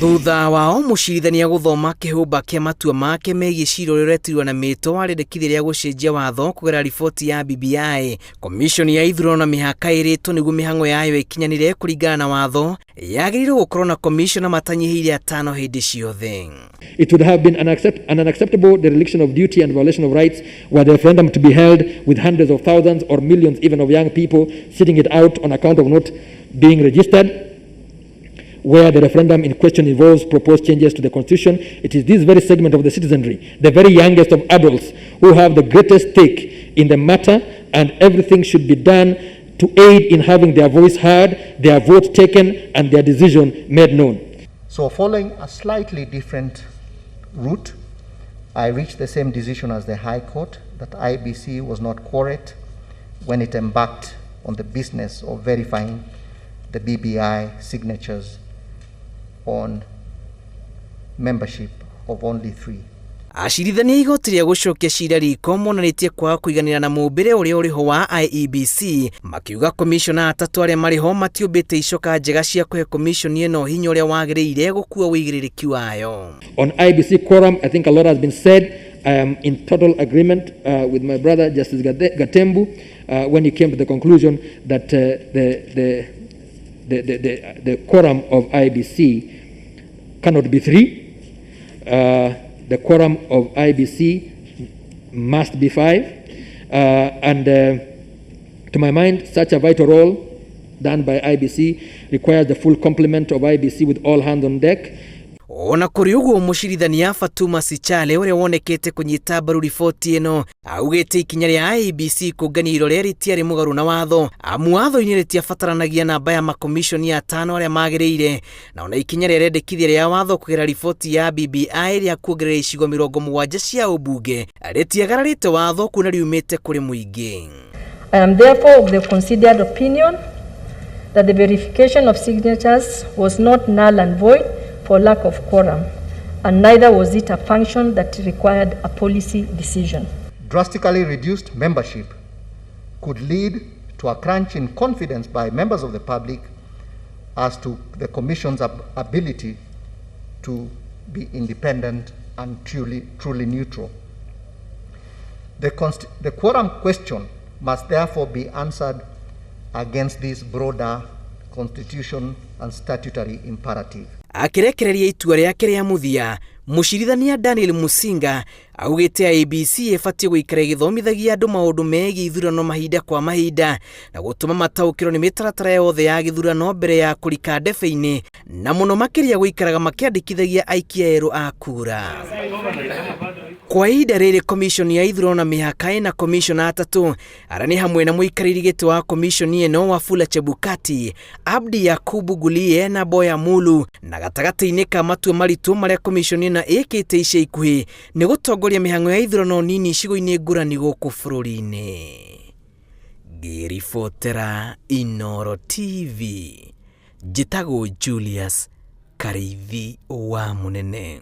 Thutha wao mũcirithania gũthoma kĩhũmba kĩa matua make megiĩ cira ũrĩa ũretirwo na mĩto wa rĩendekithia rĩa gũcenjia watho kũgerera riboti ya BBI. Komishoni ya ithurano na mĩhaka ĩrĩtwo nĩguo mĩhang'o yayo ĩkinyanĩre kũringana na watho yagĩrĩirwo gũkorwo na komishona matanyihĩire atano hĩndĩ ciothe. It would have been an unacceptable dereliction of duty and violation of rights were the referendum to be held with hundreds of thousands or millions even of young people sitting it out on account of not being registered. Where the referendum in question involves proposed changes to the constitution, it is this very segment of the citizenry, the very youngest of adults, who have the greatest stake in the matter, and everything should be done to aid in having their voice heard, their vote taken, and their decision made known. So following a slightly different route, I reached the same decision as the High Court that IEBC was not quorate when it embarked on the business of verifying the BBI signatures on membership of only 3. Acirithania igoti rĩa gũcokia cira riko monanĩtie kwaga kũiganĩra na mũmbĩre ũrĩa ũrĩ ho wa IEBC, makiuga komishona atatũ arĩa marĩ ho matiũmbĩte icoka njega cia kũhe komishoni ĩno hinya ũrĩa wagĩrĩire gũkua ũigĩrĩrĩki wayo. On IEBC quorum, I think a lot has been said. I am in total agreement with my brother Justice Gatembu when he came to the conclusion that the quorum of IEBC cannot be 3. The quorum of IEBC must be 5. And to my mind, such a vital role done by IEBC requires the full complement of IEBC with all hands on deck. Ona kũrĩ ũguo, mũcirithania Fatuma Sichale ũrĩa wonekete kũnyita mbaru riboti ĩno augĩte ikinya rĩa IEBC kũngania irore rĩtiarĩ mũgarũ na watho, amu watho-inĩ rĩtiabataranagia namba ya makomishoni atano arĩa magĩrĩire, na ona ikinya rĩa rĩendekithia rĩa watho kũgerera riboti ya BBI rĩa kuongerera icigo 70 cia ũmbunge rĩtiagararĩte watho kuona riumĩte kũrĩ mũingĩ. I am therefore of the considered opinion that the verification of signatures was not null and void for lack of quorum, and neither was it a function that required a policy decision. Drastically reduced membership could lead to a crunch in confidence by members of the public as to the Commission's ability to be independent and truly neutral. The quorum question must therefore be answered against this broader constitution and statutory imperative. Akĩrekereria itua rĩake rĩa mũthia, mũcirithania Daniel Musinga augĩte IEBC ĩbatiĩ gũikara ĩgĩthomithagia andũ maũndũ megiĩ ithurano mahinda kwa mahinda na gũtũma mataũkĩrwo nĩ mĩtaratara yothe ya gĩthurano mbere ya kũrika ndebe-inĩ, na mũno makĩria gũikaraga makĩandĩkithagia aikia erũ a kura. Kwa ihinda rĩrĩ, komishoni ya ithurano na mĩhaka ĩna komishona atatũ arĩa nĩ hamwe na mũikarĩri gĩtĩ wa komishoni ĩno Wafula Chebukati, Abdi Yakubu Gulie na Boya Mulu, na gatagatĩ-inĩ ka matua maritũ marĩa komishoni ĩno ĩkĩte ica ikuhĩ nĩ gũtongoria mĩhang'o ya ithurano nini icigo-inĩ ngũrani gũkũ bũrũri-inĩ. Ngĩribotera Inooro TV, njĩtagwo Julius Karĩithi wa Mũnene.